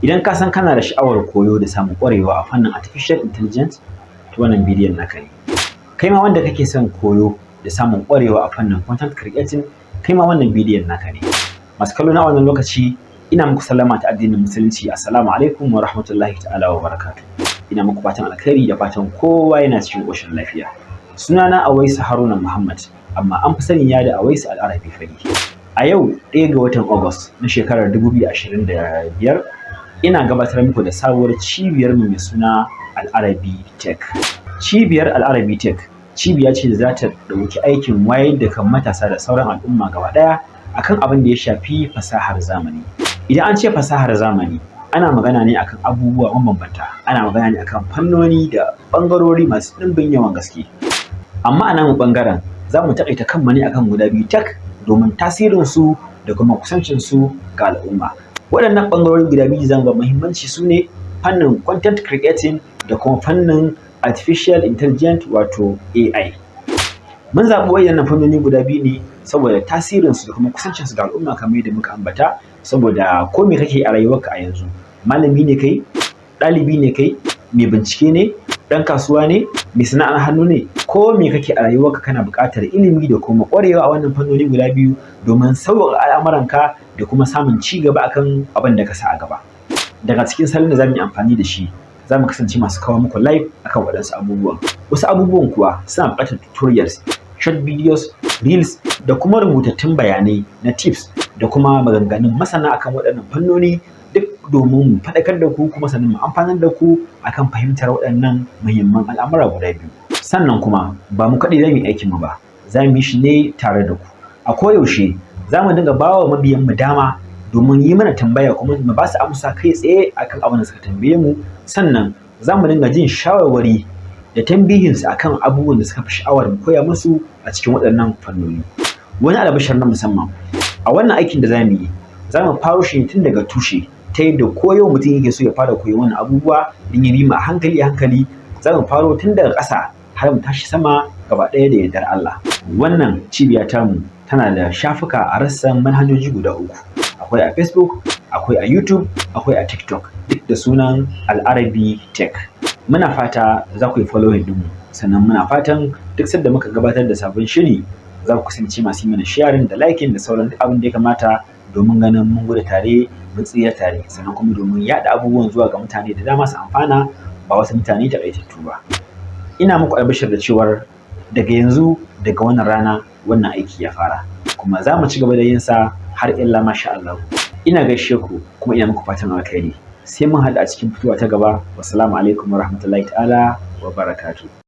Idan ka san kana da sha'awar koyo da samun ƙwarewa a fannin artificial intelligence, to wannan bidiyon naka ne. Kai ma wanda kake son koyo da samun ƙwarewa a fannin content creating, kai ma wannan bidiyon naka ne. Masu kallo na wannan lokaci, ina muku sallama ta addinin Musulunci: assalamu alaikum wa rahmatullahi ta'ala wa barakatuh. Ina muku fatan alkhairi da fatan kowa yana cikin ƙoshin lafiya. Sunana Awaisu Haruna Muhammad, amma an fi sani na da Awaisu Al'arabi Fari. A yau, 1 ga watan August na shekarar 2025, ina gabatar muku da sabuwar cibiyar mu mai suna Al'arabi Tech. Cibiyar Al'arabi Tech cibiya ce da za ta ɗauki aikin wayar da kan matasa da sauran al'umma gaba ɗaya akan abin da ya shafi fasahar zamani. Idan an ce fasahar zamani, ana magana ne akan abubuwa mabambanta, ana magana ne akan fannoni da ɓangarori masu ɗimbin yawan gaske. Amma a namu ɓangaren, za mu taƙaita kanmu ne akan guda biyu tak, domin tasirinsu da kuma kusancinsu ga al'umma. Waɗannan ɓangarori guda biyu za mu ba muhimmanci su ne fannin content creating da kuma fannin artificial intelligence, wato AI. Mun zaɓi waɗannan fannoni guda biyu ne saboda tasirinsu da kuma kusancinsu ga al'umma, kamar yadda muka ambata, saboda ko me kake a rayuwarka a yanzu, malami ne kai, ɗalibi ne kai, mai bincike ne, ɗan kasuwa ne, mai sana'ar hannu ne, ko me kake a rayuwarka, kana buƙatar ilimi da kuma ƙwarewa a wannan fannoni guda biyu domin sauƙaƙa al'amuranka da kuma samun ci gaba akan abin da ka sa a gaba. Daga cikin salon da za mu yi amfani da shi, za mu kasance masu kawo muku live akan waɗansu abubuwan. Wasu abubuwan kuwa suna buƙatar tutorials, short videos, reels da kuma rubutattun bayanai na tips da kuma maganganun masana akan waɗannan fannoni, duk domin mu faɗakar da ku kuma sannan mu amfanar da ku akan fahimtar waɗannan muhimman al'amura guda biyu. Sannan kuma ba mu kaɗai za mu yi aikin mu ba, za mu yi shi ne tare da ku. A koyaushe za mu dinga ba wa mabiyan mu dama domin yi mana tambaya, kuma mu ba su amsa kai tsaye akan abin da suka tambaye mu. Sannan za mu dinga jin shawarwari da tambihinsu akan abubuwan da suka fi sha'awar mu koya musu a cikin waɗannan fannoni. Wani albishir na musamman: a wannan aikin da za mu yi, za mu faro shi tun daga tushe, ta yadda ko yau mutum yake so ya fara koyon wannan abubuwa, in ya bi mu a hankali a hankali, za mu faro tun daga ƙasa har mu tashi sama gaba ɗaya da yardar Allah. Wannan cibiya tamu tana da shafuka a rassan manhajoji guda uku: akwai a Facebook, akwai a YouTube, akwai a TikTok, duk da sunan Al'arabi Tech. Muna fata za ku yi following ɗinmu, sannan muna fatan duk sanda muka gabatar da sabon shiri, za ku kasance masu yi mana sharing da liking da sauran duk abin da ya kamata, domin ganin mun gudu tare mun tsira tare, sannan kuma domin yaɗa abubuwan zuwa ga mutane da dama su amfana, ba wasu mutane taƙaitattu ba. Ina muku albishir da cewar daga yanzu, daga wannan rana, wannan aiki ya fara, kuma za mu ci gaba da yin sa har illa masha Allah. Ina gaishe ku kuma ina muku fatan alkhairi. Sai mun haɗu a cikin fitowa ta gaba. Wassalamu alaikum warahmatullahi ta'ala wa barakatuh.